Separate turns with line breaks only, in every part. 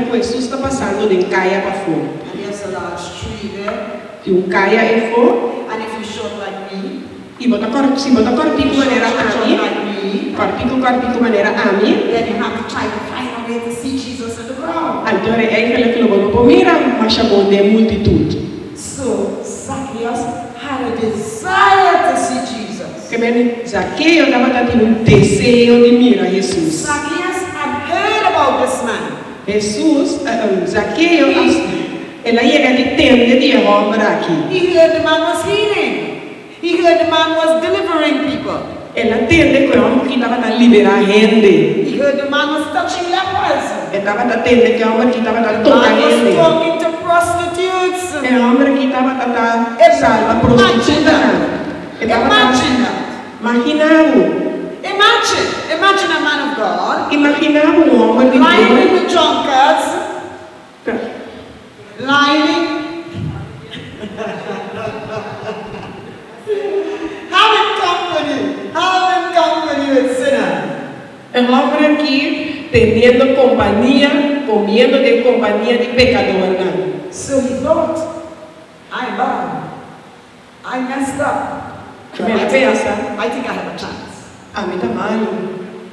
ku Hesus ta pasando den kaya pafó.
And there's a large tree there.
Tin un kaya eifó.
And if you're short like me,
I bo ta kòr, si bo ta kòrtiku manera
short
ami,
like me,
kòrtiku kòrtiku manera ami,
then you have to try to find a way to see Jesus in the crowd.
Anto eigenlijk lo bo no por mira masha bon den e multitut.
So Zacchaeus had a desire to see Jesus.
Ke men Zakeo tabata tin un deseo di mira Hesus.
Zacchaeus had heard about this man.
Hesus, Zakeo a, el a yega di tende di e hòmber aki.
He heard the man was healing. He heard the man was delivering people.
El a tende ku e hòmber aki tabata liberá hende.
He heard the man was touching lepers.
E tabata tende ku e hòmber aki tabata
The
toka
man was
hende.
talking to prostitutes.
E hòmber aki tabata ta salba
Imagine
prostitutanan.
that.
E tabata
Imagine that.
Maginá bo.
Imagine. Imagine a man of God
Imaginá bo un hòmber di
lying
Dios.
with the drunkards, lying, having company, having company with sinners.
E hòmber aki teniendo kompania, komiendo den kompania di pekadornan.
So he thought, I'm bad. I messed up.
Mi a pensa.
I think I have a chance.
Ami ta malu.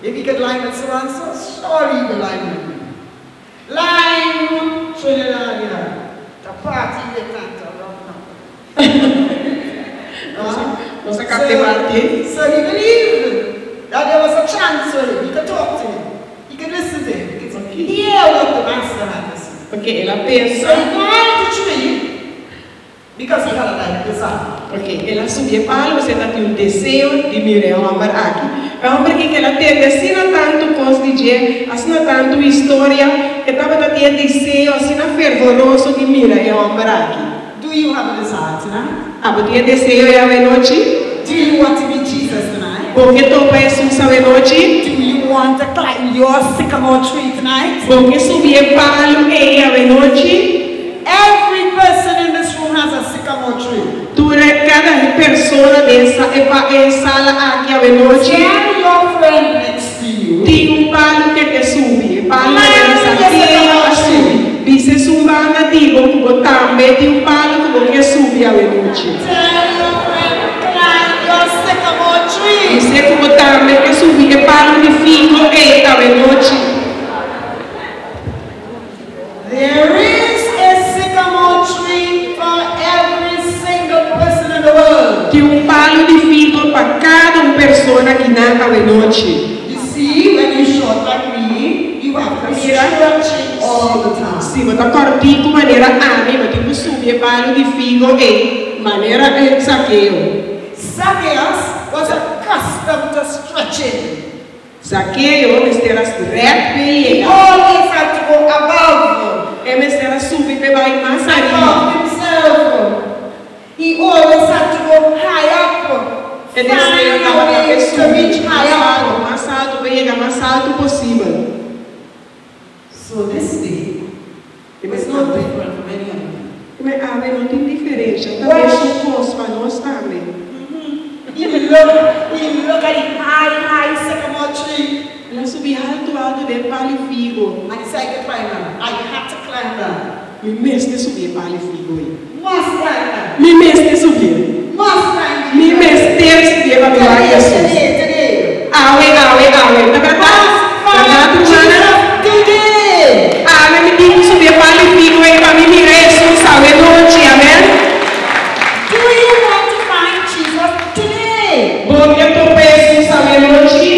If he could line with so and so, surely he could line with me. Line Trinidad, you know, to party with and to rub now. Huh?
Nos a kapta e parti ei.
So he believed that there was a chance for him. He could talk to him. He could listen to him. He could hear what the master had to say.
Paske el a
So
pensa.
he climbed the tree because he had a like desire.
Ok, el a subi e palu, esei ta tin un deseo di mira e hòmber aki. E hòmber aki ku el a tende asina tantu kos di dje, asina tantu historia, e tabata tin e deseo asina fervoroso di mira e hòmber aki.
Do you have a desire tonight?
Abo tin e deseo ei awenochi?
Do you want to meet Jesus tonight?
Bo ke topa Hesus awenochi?
Do you want to climb your sycamore tree tonight?
Bo ke subi e palu ei awenochi?
Every person in this room has a sycamore tree.
Tur e kada persona den e pa e sala aki awenochi.
Tell your friend next to you.
Tin un palu ke ke subi, e palu manera Zakeo a subi. Bisa esun banda di bo ku bo tambe tin un palu ku bo ke subi awenochi.
Tell your friend, climb your sycamore tree.
Bis'é ku bo tambe ke subi e palu di figo ei awenochi.
There is a sycamore tree for every single person in the world.
Tin un palu di figo pa kada un persona akinan awenochi.
You see, when you short like me, you have to be
Mira.
stretching all the time.
Si bo ta kòrtiku manera ami, bo tin ku subi e palu di figo ei, manera e Zakeo.
Zacchaeus was accustomed to stretching.
Zakeo mester a rèk p'e
He
yega.
always had to go above.
E mester a subi p'e bai mas ariba.
Above himself. He always had to go high up.
E deseo
Find a
tabata p'e
way to
subi
reach
mas
high
altu,
up.
mas altu, p'e yega mas altu posibel.
So this day was no different from any other day.
Me awe no tin diferensha, ta mesun kos pa nos tambe.
He look, he look at the high, high sycamore tree.
El a subi haltu haltu den pal'i figo.
And he said, I could climb that. I had to climb that.
Mi mester subi e pal'i figo ei.
Must climb that.
Mi mester subié.
Must climb
Mi
Jesus.
mester subié pa mi wak
Today,
Hesus.
today, today.
Awe, awe, awe. Ta bèrdat?
Must
Bèrdat,
find
rumannan?
Jesus today.
Awe mi tin ku subi e pal'i figo ei pa mi mira Hesus awe nochi. Amèn.
Do you want to find Jesus today?
Bo ke topa Hesus awe nochi?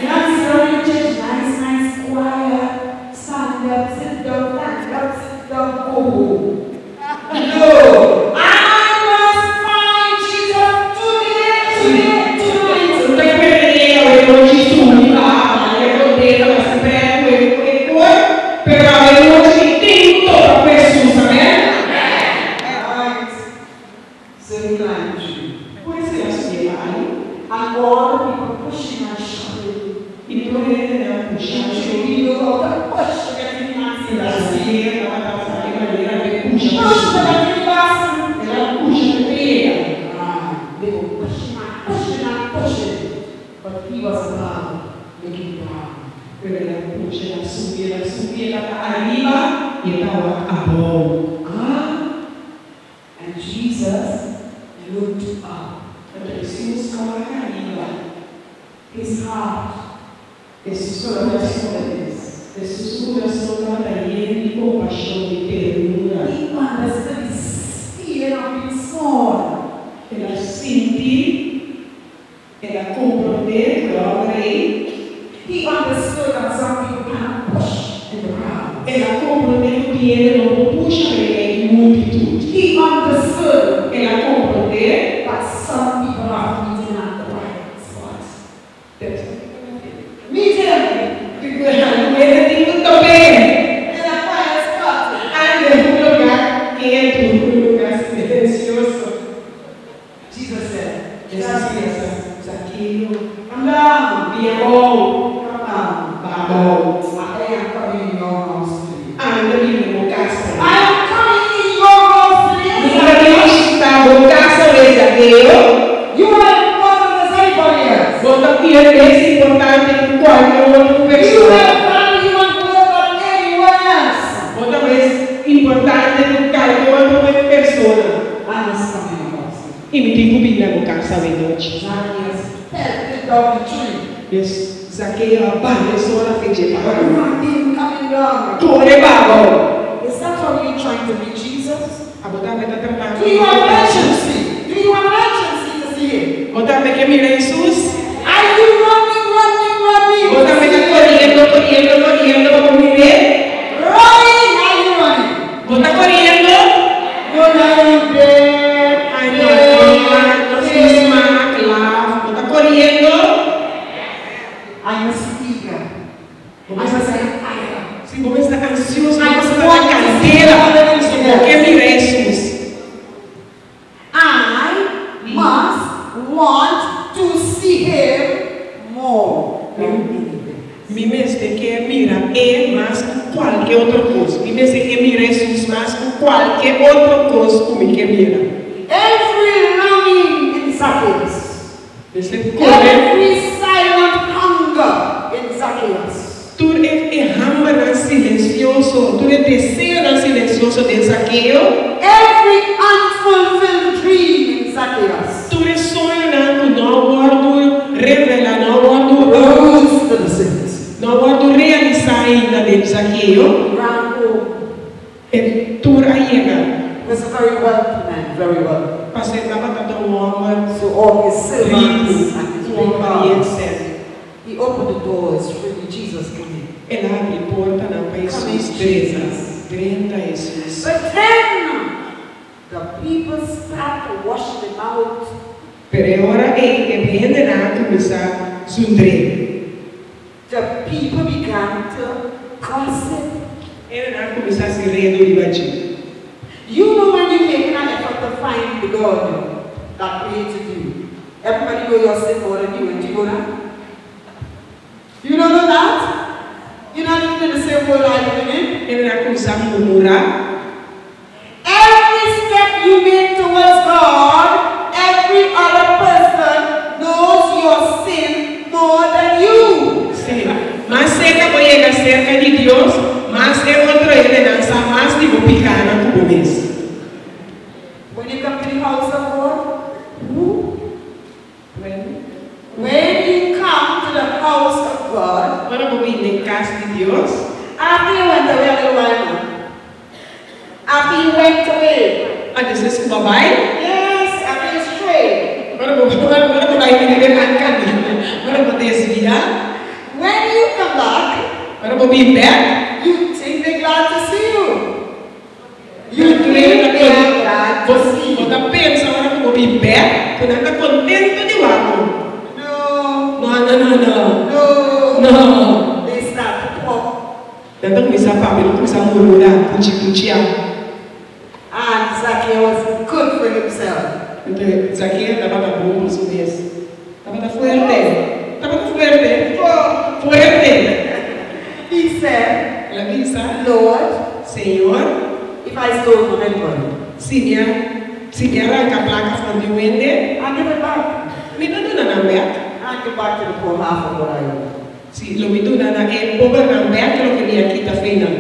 Not sorry, church, nice, nice, quiet, stand up, sit down, stand up, sit down, go home. No, I must find Jesus today, today, tonight.
No ta kere awe nochi subi pa manera contento, pa spera cu e cor, pero awe nochi mi tin cu topa cu Hesus, amen?
Alright, so he climbed the tree.
Pues el a subi e palu.
And all the people pushing and shoving.
I tur hendenan a pusha
I'm
i
sure he knew how to push to get in the
El a
basket.
subi e tabata sa e manera pa e pusha pa
Push to
subi.
get in the basket.
El a pusha te pa yega.
Ah, they were pushing and pushing and pushing. But he was not looking down.
Pero el a pusha. El a subi, el a subi, el a ariba i e ta wak abou.
Ah, and Jesus looked up.
Anto Hesus a wak ariba.
His heart
Su kurason, Hesus su kurason tabata yen di kompashon, di ternura.
He understood the stealing of his son.
El a sinti, el a komprondé ku e hòmber ei.
He understood that some people cannot push in the crowd.
El a komprondé ku tin hende no por pusha den e multitut.
He understood
El a komprondé
that some people have to meet him at the right spot. Meet him
Ku hende tin ku top'é
in a quiet spot.
Den un lugá ketu, un lugá silensioso.
Jesus said,
Hesus a
"Zacchaeus,
bisa, Zakeo,
come down,
bin abou,
come down.
Baha abou.
I am coming in your house today.
Ami ta bin den bo kas.
I am coming in your house today."
Mi ta bin bishitá bo kas awe, Zakeo.
You are important as anybody else.
Bo ta mes importante ku kualke otro
You
persona.
have value and worth than anyone else.
Bo ta mas importante ku kualke otro persona.
I must come in your house today.
I mi tin ku bin na bo kas awe nochi.
Zacchaeus pelted down the tree.
Zakeo a baha mesora for di e palu.
Running, coming down.
Kore baha abou.
Is that how you're trying to meet Jesus?
Abo tambe ta tratando.
Do you have urgency? Do you have urgency to see him?
Bo tambe ke mira Hesus?
Are you running, running, running?
Bo tambe ta koriendo, koriendo, koriendo pa mir'é?
Running, are you running?
Bo ta koriendo?
No, no, there.
Ai, no, no, no, smaak, laf. Bo ta koriendo?
I must eager. I must have fire.
Si bo ta ansioso,
I
bo ta
want
na
to see
kandela.
more.
Bo ke mira Hesus.
I must want to see him more than anything.
Mi mester ke mira e mas ku kualke otro kos. Mi mester ke mira Hesus mas ku kualke otro kos ku mi ke mira.
Every longing in Zacchaeus,
Mester kore.
Every silent hunger in Zacchaeus,
Tur e e hamber silensioso, tur e deseo silensioso di Zakeo,
every unfulfilled dream in Zacchaeus
tur e soño ku no a wòrdu revelá, no a wòrdu
rose to the surface.
no a wòrdu realisá ainda di Zakeo,
Ran home.
e tur a yega.
Was a very wealthy man, very wealthy.
Pasobra e tabata un hòmber
So all his servants
riku,
and his
un
big
hòmber
cars,
sèn.
he opened the doors freely. Jesus came in.
El a habri portanan pa Hesus drenta. Drenta Hesus.
But then the people start to wash them out.
Pero e ora ei e hendenan a kuminsá zundr'é.
The people began to gossip.
Hendenan a kuminsá hasi redu riba dje.
You know when you make an effort to find the God that created you. Everybody know your sin more than you, and do you know that? You don't know that? You're not even in the same world I'm living in.
Hendenan a kuminsá murmurá.
Every step you make towards God, every other person knows your sin more than you.
Si. Mas serka bo yega serka di Dios, mas e otro hendenan sa mas di bo pikánan ku bo mes.
When you come to the house of God, who?
When?
When you come to the house of God,
Ora bo bin den kas di Dios,
after you went away a little while now, after you went away,
a despues ku bo a bai,
yes, after you strayed,
ora bo ora bo bai bin den kaminda, ora bo desviá,
when you come back,
ora bo bin bèk,
you think they're glad to see you. You think they're glad to see
Bo
you.
ta pensa ora ku bo bin bèk, ku nan ta kontentu di wak bo.
No,
No, no, no, no.
no.
No.
They start to talk.
Nan ta kuminsá papia, nan ta kuminsá murmurá, kuchi kuchiá.
And Zacchaeus was good for himself.
Anto, Zakeo tabata bon pa su mes. Tabata fuerte. Tabata fuerte. Fuerte.
He said,
El a bisa,
"Lord,
Señor,
if I stole from anybody,
si mi a, si mi a ranka plaka for di un hende,
I'll give it back.
Mi ta duna nan bèk.
I'll give back to the poor half of what I owe."
Si, lo mi duna na e pobernan bèk loke mi a kita fo'i nan.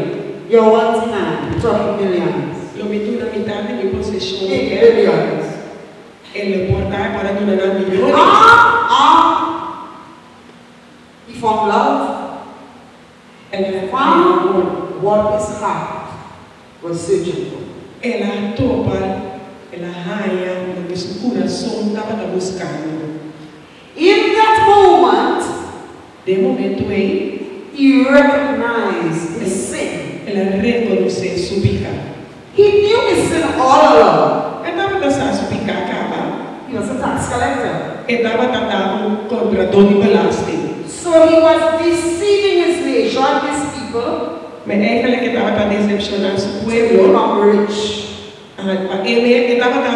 You're a wealthy man, we're talking millions.
Lo mi duna mitar di mi poseshon
In
bèk.
billions.
E lo por ta e por a duna nan miyones.
Ah, ah! He found love.
El a
Found what his heart was searching for.
El a topa, el a haña loke su kurason tabata buskando.
In that moment,
Den e momentu ei.
He recognized his sin.
El a rekonosé su piká.
He knew his sin all along.
E tabata sa su piká kaba.
He was a tax collector.
E tabata ta un kobradó di belasting.
So he was deceiving his nation, his people.
Ma eigenlijk e tabata desepshoná su
To
pueblo.
become rich.
Pa e mes e tabata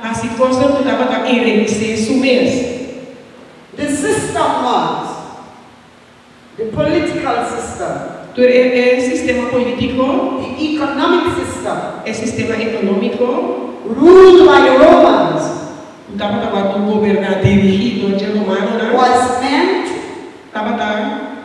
hasi kosnan ku tabata enrikisé su mes.
The system was the political system.
Tur e sistema polítiko.
The economic system.
E sistema ekonómiko.
Ruled by the Romans.
Ku tabata wòrdu goberná, dirigí dor dje romanonan.
Was meant.
Tabata.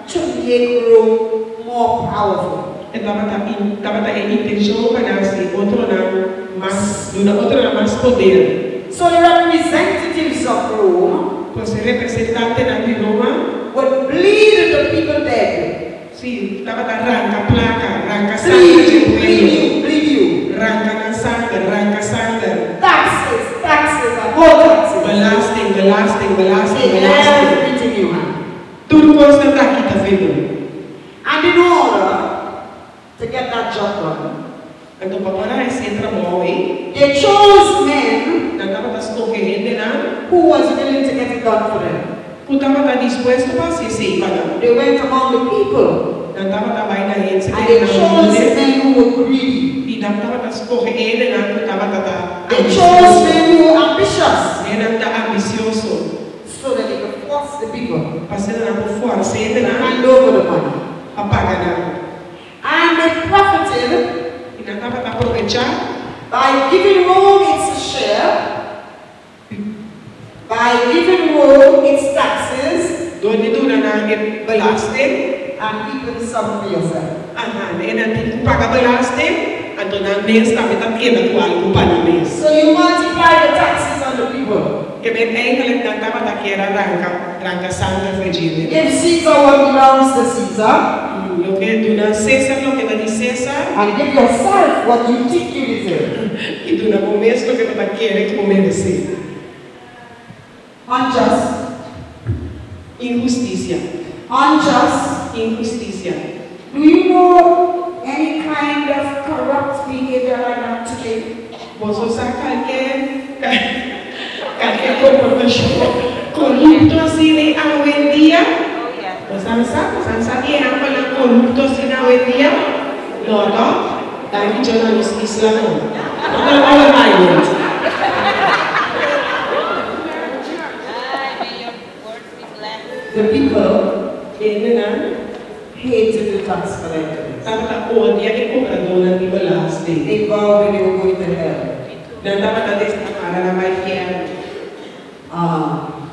To make Rome more powerful.
E tabata tabata e intenshon pa nan hasi otronan mas, duna otronan mas poder.
So the representatives of Rome.
Pues e representantenan di Roma.
Would bleed the people dead.
Sí, tabata ranka plaka, ranka sanger
Bleed
dje
you, bleed
pueblo.
you, bleed you.
Ranka nan sanger, ranka sanger.
Taxes, taxes and more taxes.
Belasting, belasting, belasting,
Take
belasting.
everything you have.
Tur kos nan ta kita fo'i bo.
And in order to get that job done.
Anto pa por a hasi e trabou ei.
They chose men.
Nan tabata skohe hendenan.
Who was willing to get it done for them.
Ku tabata dispuesto pa hasi esei pa nan.
They went among the people.
Nan tabata bai na hende
And they
nan
chose
humilde.
men who were greedy.
I nan tabata skohe hendenan ku tabata ta
They
ambisioso.
chose men who were ambitious.
Hendenan ta ambisioso.
So that they could force the people.
Pa asina nan por forsa hendenan.
To hand over the money.
Pa paga nan.
And they profited.
I nan tabata probechá.
By giving Rome its share. By giving Rome its taxes.
Dor di duna nan e belasting.
And keeping some for yourself.
Aha, e nan tin ku paga belasting, anto nan mes tambe ta keda ku algu pa nan mes.
So you multiply the taxes on the people.
Ke men eigenlijk nan tabata kier a ranka, ranka sanger for djende.
Give Caesar what belongs to Caesar.
Loke duna Cesar loke ta di Cesar.
And give yourself what you think you deserve.
I duna bo mes loke bo ta kere ku bo meresé.
Unjust.
Inhustisia.
Unjust.
Inhustisia.
Do you know any kind of corrupt behavior like that today?
Boso sa kalke kalke komportashon korupto asina awendia? Bosan sa? Bosan sa di ehèmpelnan korupto asina awendia? No, tò? Danki Dios na nos isla no. No ta our island.
The people
Hendenan
hated the tax collectors.
Tabata odia e kobradónan di belasting.
They vowed that they were going to hell.
Nan tabata destamara nan bai fièrnu.
Ah,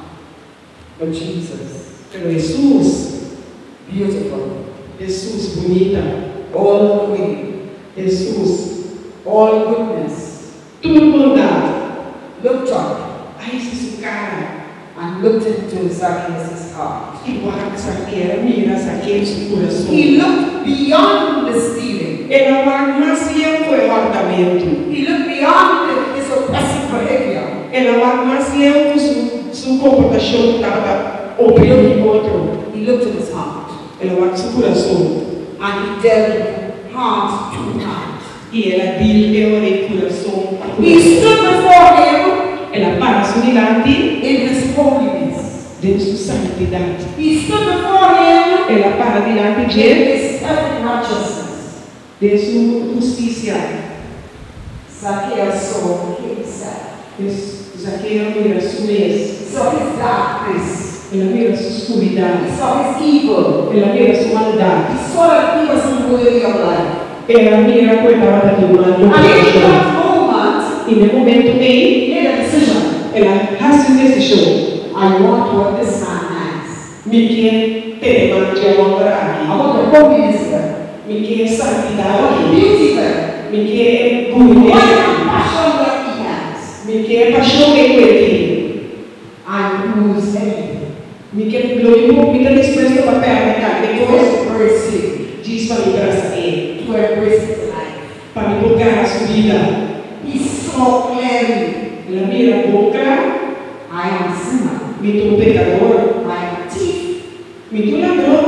but Jesus.
Pero Hesus.
Beautiful.
Hesus bunita.
All the way.
Hesus.
All goodness.
Tur bondat.
Looked up.
A hisa su kara.
And looked into Zacchaeus' heart.
I wak Zakeo, a mira Zakeo su kurason.
He looked beyond the stealing.
El a wak mas leu ku e hòrtamentu.
He looked beyond his oppressive behavior.
El a wak mas leu ku su su komportashon ku tabata oprimí otro.
He looked in his heart.
El a wak su kurason.
And he dealt with him heart to heart.
I el a dil e ora ei kurason pa
He
kurason.
stood before him.
El a para su dilanti.
In his holiness.
Den su santidat.
He stood before him.
El a para dilanti dje.
In his perfect righteousness.
Den su hustisia.
Zacchaeus saw himself.
Zakeo a mira su mes.
He saw his darkness.
El a mira su skuridat.
He saw his evil.
El a mira su maldat.
He saw that he wasn't worthy of life.
El a mira ku e tabata den mal
And in
komportashon.
that moment,
I na e momentu ei,
he made a decision.
El a hasi un desishon.
I want what this man has.
Mi kier Tene man dje hòmber aki.
I want the holiness there.
Mi ke
I
santidat
want the
aki.
Beauty there.
Mi ke
I
bunitesa
want the
aki.
Passion that he has.
Mi ke pashon ei ku e tin.
I will lose anything.
Mi ke lo mi mi ta dispuesto pa pèrdè kalke
To
kos
embrace him.
Djis pa mi brasa e.
To embrace his life.
Pa mi por gara su bida.
He saw clearly.
El a mira bon kla.
I am a sinner.
Mi ta un pekador.
I am a thief.
Mi ta un ladron.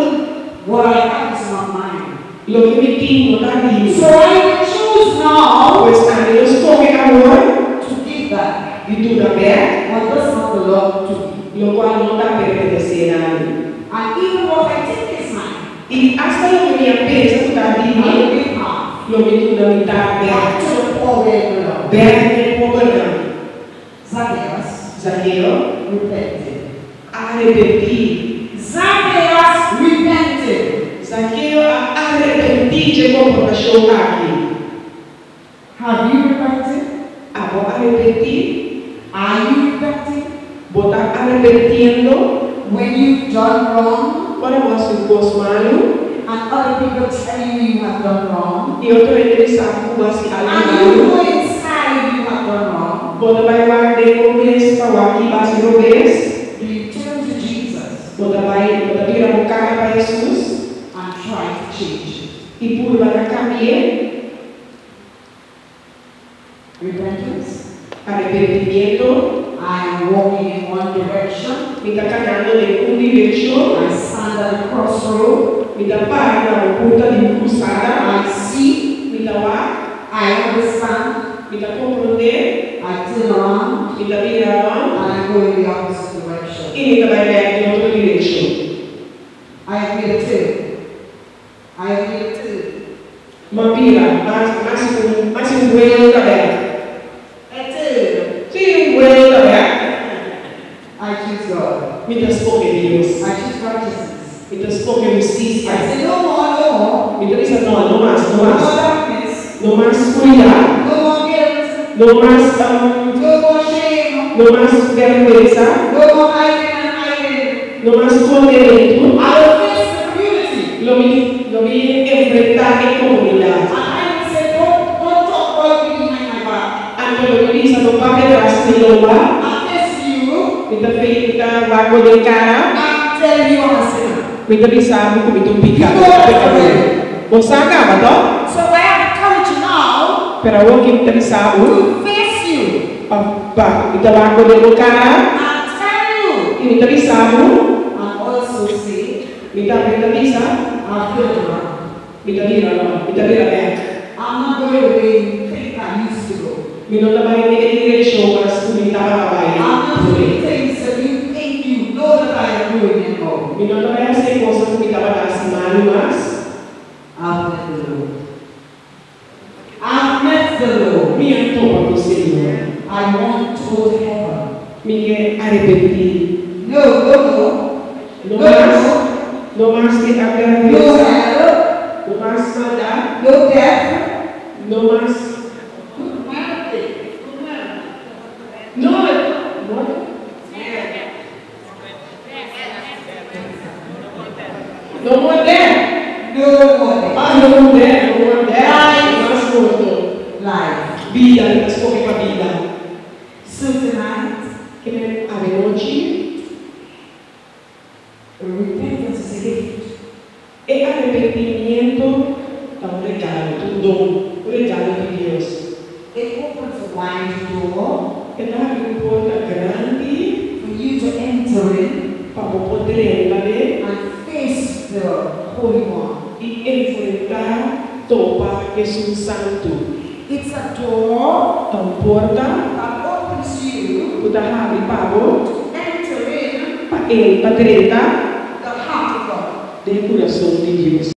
What I have is not mine.
Loke mi tin no ta di mi.
So I will choose now
Pues ami lo skohe awor
to give back
di duna bèk
what does not belong to me.
Lokual no ta pertenesé na mi.
And even what I think is mine,
I asta loke mi a pensa ku ta di
I
mi,
will give half.
Lo mi duna mitar bèk.
Back to the poor where it belongs.
Bèk na e pobernan.
Zacchaeus
Zakeo
repented.
A arepentí.
Zacchaeus repented.
Zakeo a arepentí dje komportashon aki.
Have you repented?
Abo a arepentí?
Are you repenting?
Bo ta arepentiendo?
When you've done wrong
Ora bo a hasi un kos malu
and other people tell you you have done wrong,
i otro hende bisa ku bo a hasi algu
and you
malu,
know inside you have done wrong,
bo ta bai wak den bo mes pa wak ki bo a hasi robes,
do you turn to Jesus
bo ta bai bo ta bira bo kara pa Hesus
and try to change it?
I purba na kambi'é?
Repentance.
Arepentimiento.
I am walking in one direction.
Mi ta kanando den un direkshon.
I stand at a crossroad.
Mi ta para na un punta di un krusada.
I see.
Mi ta wak.
I understand.
Mi ta komprondé.
I turn around.
Mi ta bira rònt.
And I go in the opposite direction.
I mi ta bai bèk den otro direkshon.
I have made a turn. I have made a turn.
M'a bira, m'a hasi un, m'a hasi un buelta bèk.
A turn.
Sí, un buelta bèk.
I choose God.
Mi ta skohe Dios.
I choose righteousness.
Mi ta skohe hustisia.
I say no more, no more.
Mi ta bisa no, no mas, no
No
mas.
more darkness.
No mas skuridat.
No more guilt.
No mas,
No more shame.
no mas bèrgwensa.
No more hiding and hiding.
No mas skondementu.
I will face the community.
Lo mi lo mi enfrentá e komunidat.
And I will say, don't talk about me behind my back.
Anto lo mi bisa no papia tras mi lomba.
I face you
Mi ta fe mi ta wak bo den kara.
and tell you I'm a sinner.
Mi ta bisa bo ku mi ta un
You know that
pekador.
already.
Bo sa kaba, tò?
So I have the courage now
Pero awor ki mi ta bisa bo
to face you
pa pa mi ta wak bo den bo kara
and tell you
i mi ta bisa bo
and also say,
mi tambe ta bisa
I've turned around.
Mi ta bira no, mi ta bira bèk.
I'm not going the way you think I used to go.
Mi no ta bai den e direkshon mas ku mi tabata bai
I'm not
promé.
doing things that you think you know that I am doing anymore.
Mi no ta bai hasi e kosnan ku mi tabata hasi malu mas.
I've met the Lord. I've met the Lord.
Mi a topa ku Señor.
I want to go to heaven.
Mi ke arepentí.
No, no, no.
No
No,
mas,
no.
no mas ke
No
avergüensa,
hell.
no mas maldat,
No death.
no mas. No, no. No more death.
No more death.
Ah, no more death, no more death. No mas morto.
Life.
Bida, mi ta skohe pa bida.
So tonight,
Ke men awenochi,
repentance is a gift.
E arepentimiento ta un regalo, ta un don, un regalo di Dios.
It opens a wide door
E ta habri un porta grandi
for you to enter in
pa bo por drenta den
and face the Holy One.
I enfrentá, topa Hesus Santu.
It's a door
Ta un porta
that opens you
ku ta habri pa bo
to enter in
pa en pa drenta
the heart of God.
den kurason di Dios.